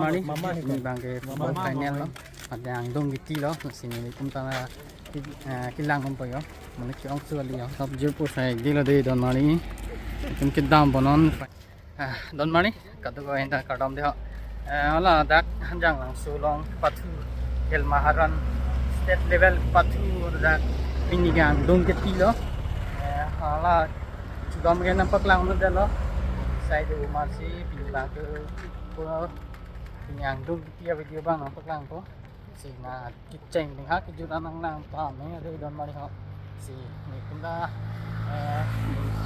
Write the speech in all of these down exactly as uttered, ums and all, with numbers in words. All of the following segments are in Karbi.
Mari, mama ni ini kan? Bang ke football final lo. Ada angdong giti lo, sini ni kum tana ki-, eh, kilang kum po yo. Mane ke-ong su ali yo. Sab jirpo sai dilo de Donmari. Kum kedam bonon. Ah, Donmari, kadokave ta kardom de ho. Eh, hala dak Hanjanglangso along pathu, Khel Maharan state level pathu dak pini ke angdong giti lo. Eh, hala chudam ke nangpaklang lo de lo. Sai de Umar si pini bang ke pura pini angdong giti a-video bang nangpaklangpo. Si na kecheng ding ha kejut anang nang pame ade Donmari ho. Si ni kum ta, eh,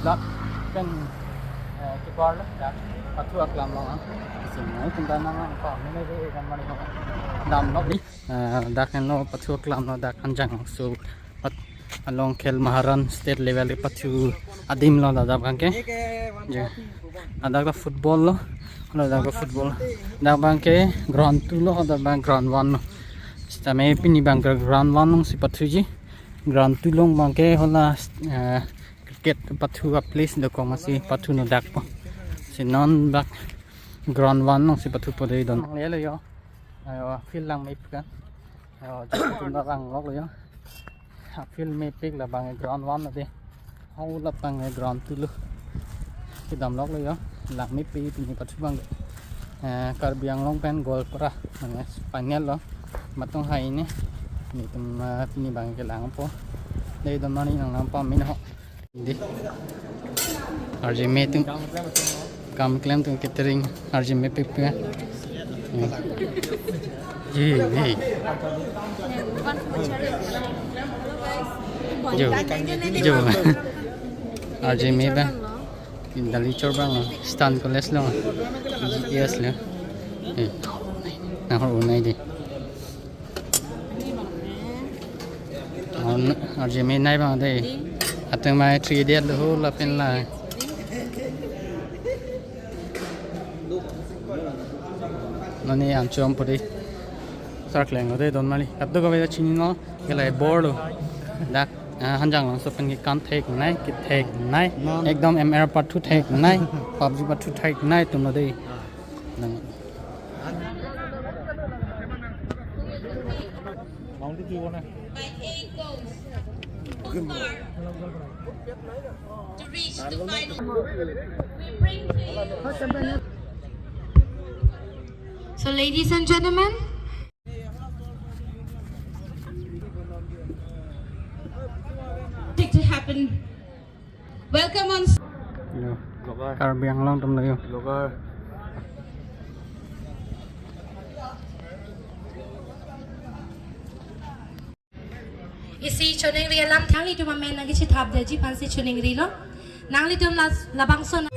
vlog pen, eh, kepar lo dak pathu aklam lo ha. Si ni kum ta nang nang pame ade Donmari ho. Damlo di. Eh, dak henlo pathu aklam lo dak Hanjanglangso pat-, along Khel Maharan state level ke pathu adim lo ladak bang ke. Je. Ladak ta football lo. Ladak ta football. Dak bang ke ground two lo, dak bang ground one lo. Sitame pini bang ke ground one along si pathuji. Ground two along bang ke hala, eh, cricket pathu a-place dokok masi pathu no dak po. Si non bak ground one along si pathupo de Don. Lelo yo. Ayo, field langmepik kan. Ayo, jok tum ta vang lok lo yo. Ha, field mepik la bang ground one lo de. Hau la bang ground two lo. Kedam lok lo yo. Langmepi pini pathu bang de. Eh, Karbi Anglong pen Goalpara. Mane final lo. Matung hai ni. Ni tum, eh, pini bang kelangpo. De Donmari nang nang pame ho. Di. R J me atum. Kam klem atum catering. R J mepik pe. Hmm. Ji, ji. Jo. Jo. R J me ba. Dali chor bang lo. Stan College lo. G S lo. Eh. Nahor unai di. Ar-, R J me nai bang de. Ateng mai three D lo ho lapen la. Nani anchom puri. Sar kleng lo de Donmari. Kadokave ta chinilo. Kelai bor lo. Dak, ah, Hanjanglangso pen kekan theknei, ketheknei. Non. Ekdom M L pathu theknei. PUBG pathu theknei atum lo de. Nang. By eight goals. Omar to reach the final. We bring to you. So, ladies and gentlemen, to happen. Welcome on. Yo. Logar. Karbi Anglong atum lo yo. Logar. Isi choningri alam nanglitum amen nangkachethap detji aphansi choningrilo. Nanglitum la, labangso na-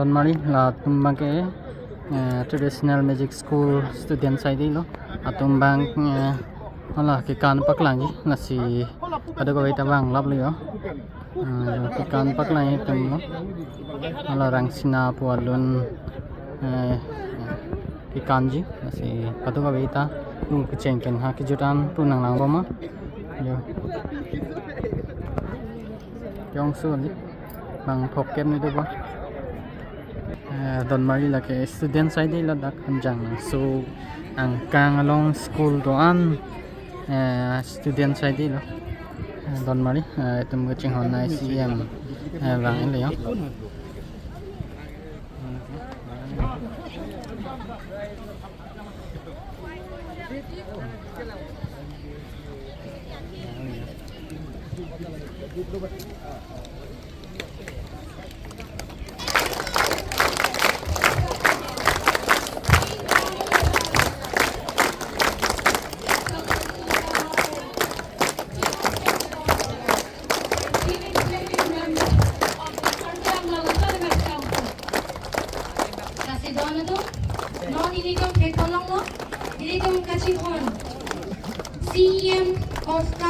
Donmari latum abang ke, eh, traditional music school student sai dilo. Atum abang, eh, hala kekan paklangji, lasi kadokave ta vanglap lo yo. Eh, kekan paklangji atum lo. Hala Rangsina pu alun, eh, kekanji, lasi kadokave ta, um, kecheng pen ha kejut an pu nanglangpo ma. Yo. Ke-ong su ali. Bang phokep ni do ba. Eh, Donmari lake student sai dilo dak Hanjanglangso angkang along school do-an, eh, student sai dilo. Eh, Donmari, eh, itum kachinghon nai C M, eh, vang-et lo yo.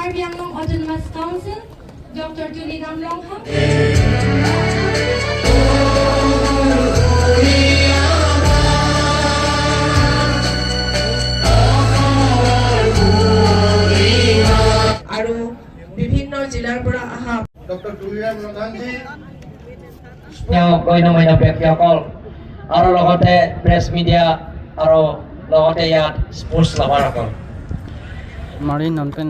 Karbi Anglong Autonomous Council, Doctor Tuliram Ronghang. আৰু বিভিন্ন জিলাৰ পৰা অহা ডক্টৰ তুলিৰাম ৰংহাংজী। Yo, koino maino pek yo kol. Aro logote press media, aro logote yat sports lover kol. Mari non pen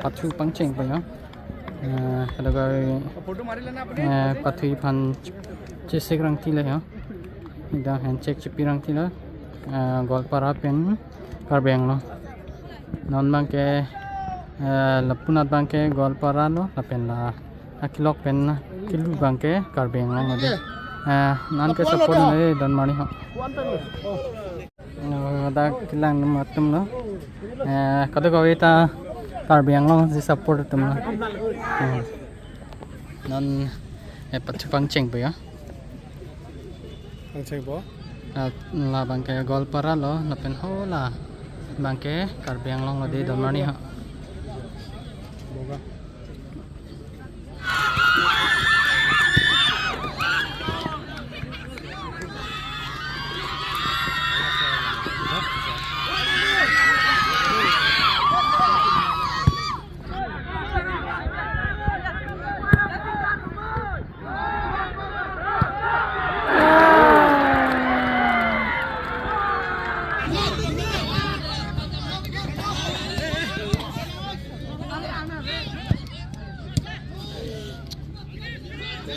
pathu pangcheng pa yo. Eh, kada kai, eh, pathu aphan chesek rang tila yo. Ida hen chek chepi rang tila. Eh, Goalpara pen Karbi Anglong. Non abangke, eh, lapunat abangke Goalpara lo, lapen la akilok pen kilu abangke Karbi Anglong lo dei. Eh, non ke support le don mari ho. Eh, dak kelang atum lo. Eh, kadokave ta Karbi Anglong si support atum lo. Eh, non, eh, pathu pangcheng pa yo. Pangcheng po? Ah, la abangke Goalpara lo, lapen ho la abangke Karbi Anglong lo dei don mari ho. Boga.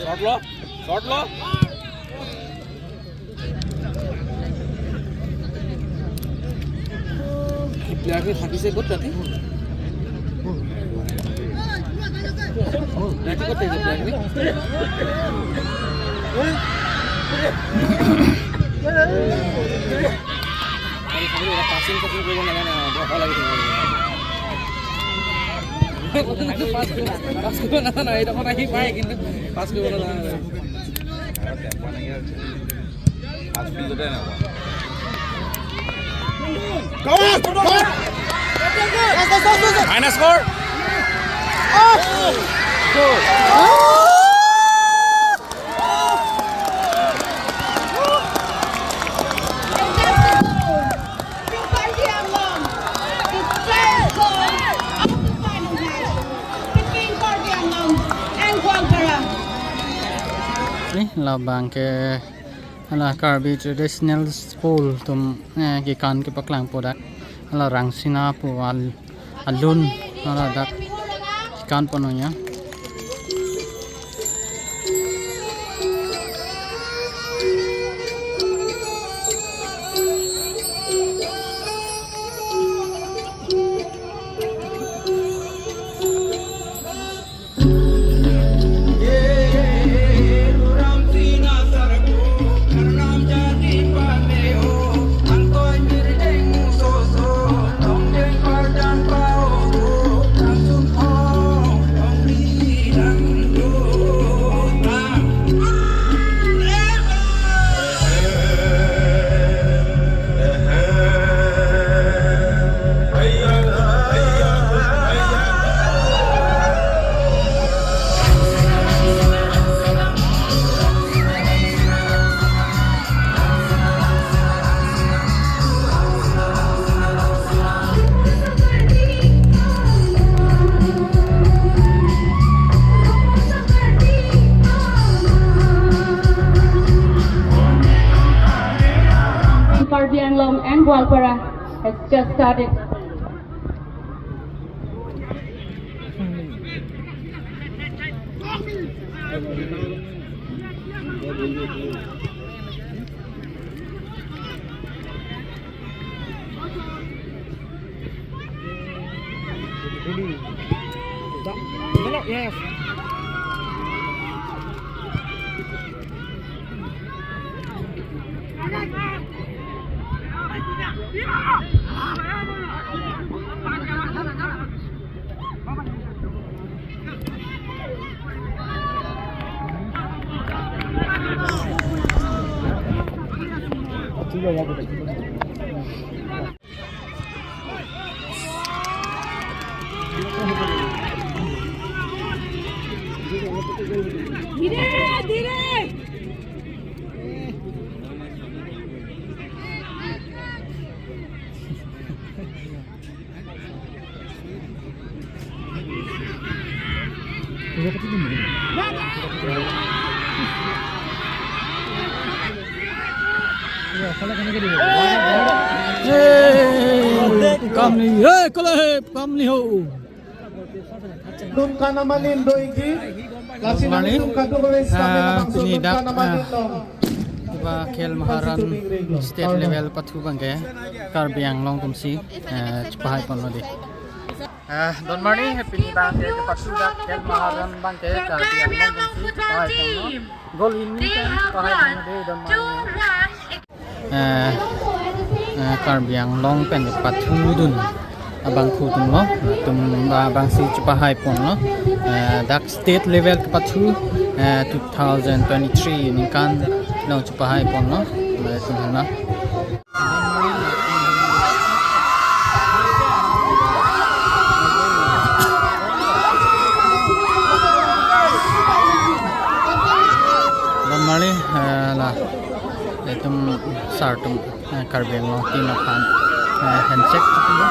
Shot lo, shot lo. Player ke hati se got kati. Player ke got kati player ke. Passing, passing কৰিব নাজানে, আৰু বহল লাগি থাকিব। Pass কৰিব নাজানে, এইডোখৰত আহি পায়, কিন্তু pass কৰিব নাজানে। Minus four. Ni labang ke hala Karbi Traditional School atum, eh, kekan kepaklang po dak. Hala Rangsina pu al-, alun, hala dak kekan ponlo ya. Karbi Anglong and Goalpara has just started. Yes. धीरे, धीरे। Kamni, hey, kala he, kamni ho. Lun kanam anin doji. Lasi nang tum kadokave, ah, sampai abang pini sulun dak, kanam anin, ah, long. Iba khel maharan state level pathu abangke Karbi Anglong atumsi, eh, chepahai ponlo dei. Eh, don marli, pini abangke kepathu dak khel maharan abangke Karbi Anglong atumsi chepahai ponlo. Goal hini pen chepahai ponlo dei, don marli. Eh, eh, Karbi Anglong pen pathudun abangphu atumlo, atum ba-, abangsi chepahai ponlo. Eh, dak state level kepathu, eh, two thousand twenty-three ningkan along chepahai ponlo. Eh, atum hana. Don marli, eh, la. Itum sar atum, eh, Karbi Anglong team aphan, eh, handshake cheklo.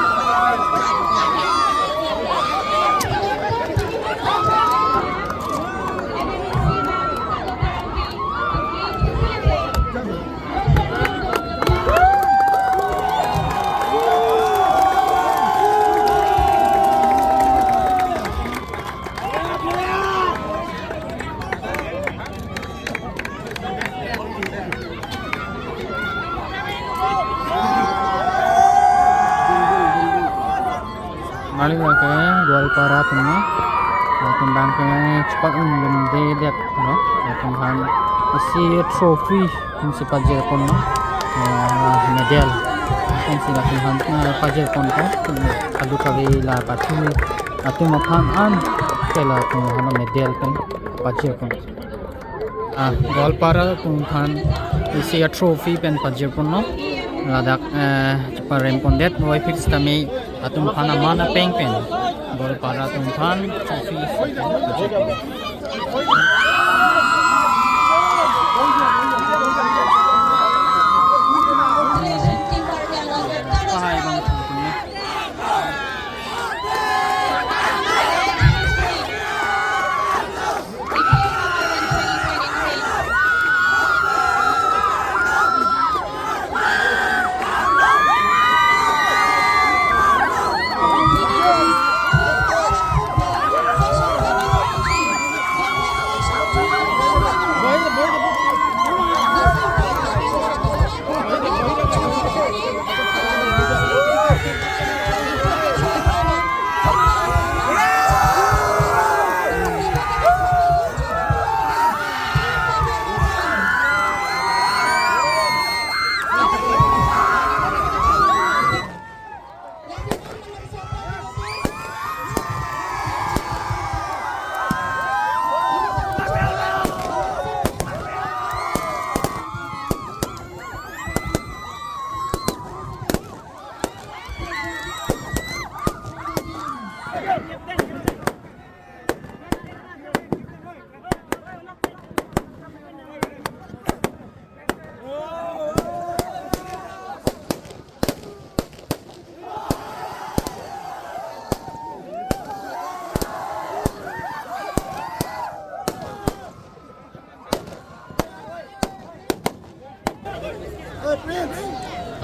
Marli abangke Goalpara atumlo. Atum abangke chepat un lum de det lo. Atum aphan isi trophy atumsi pajir ponlo. Eh, medal atumsi atum aphan, eh, pajir ponpo. Kadokave la pathu atum aphan an ke la atum aphan medal pen pajir pon. Ah, Goalpara atum aphan isi atrophy pen pajir ponlo. Ladak, eh, cheparem pondet, wai phir sitame atum aphan aman apeng pen Goalpara atum aphan trophy.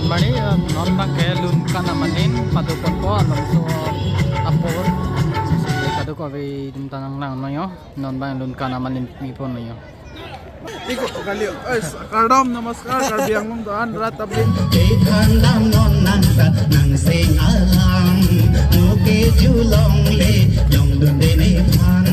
Mari, eh, non abangke lun kanam anin pado ponpo, alongso apor. Kadokave atum ta nanglangnon yo, non abang lun kanam anin pi ponnon yo. Iko kali, eh, kardom, namaskar, Karbi Anglong do-an rat abin. Khandam non nang sat nang sing alam, muke julong le, jong dun de ne phan.